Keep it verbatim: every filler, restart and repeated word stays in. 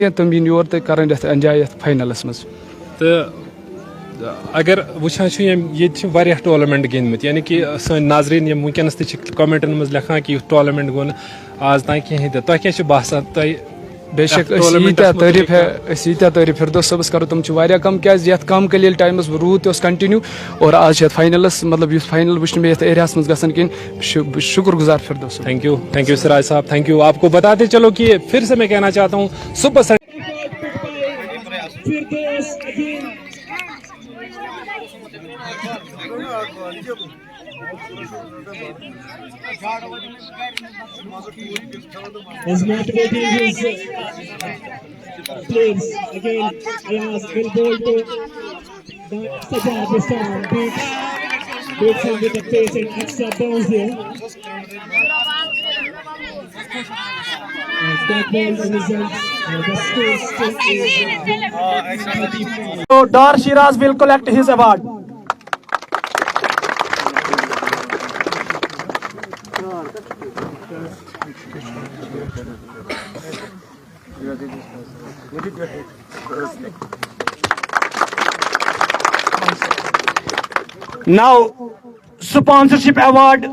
کینٛہہ تِم یِن یور تہٕ کَرَن یَتھ enjoy یَتھ فاینَلَس منٛز۔ تہٕ اگر وٕچھان چھِ یِم ییٚتہِ چھِ واریاہ ٹورنامنٹ گِنٛدمٕتۍ، یعنی کہِ سٲنۍ ناظریٖن یِم وٕنکیٚنَس تہِ چھِ کمنٹن منٛز لیکھان کہِ یُتھ ٹورنامنٹ گوٚو نہٕ آز تام کِہیٖنۍ تہِ۔ تۄہہِ کیٛاہ چھُ باسان، تۄہہِ بے شک، یَتھ أسۍ ٹورنامنٹَس ییٖتیٛاہ مُتعلِق تعٲریٖف ہے أسۍ ییٖتیٛاہ تعٲریٖف فردوس صٲبَس کَرو، تِم چھِ واریاہ کَم، کیٛازِ یَتھ کَم قلیٖل ٹایمَس روٗد تہِ اوس کنٹِنیوٗ، اور آز چھِ یَتھ فاینَلَس، مطلب یُتھ فاینَل وٕچھ نہٕ مےٚ یَتھ ایریاہَس منٛز گژھان کِہیٖنۍ۔ شُ- بہٕ شُکُر گُزار فردوس صٲب۔ تھینک یو، تھینک یو سراج صاحب، تھینک یو۔ آپ کو بتاتے چلو کہ پھر سے میں کہنا چاہتا ہوں، super star Is motivating his players. Again, Ayaz will bowl to Sajjad this time. Beats, beats him with the pace and extra bounce there. As that ball results, uh, the score still is uh, thirty-four. So Dar Shiraz will collect his award. Now, sponsorship award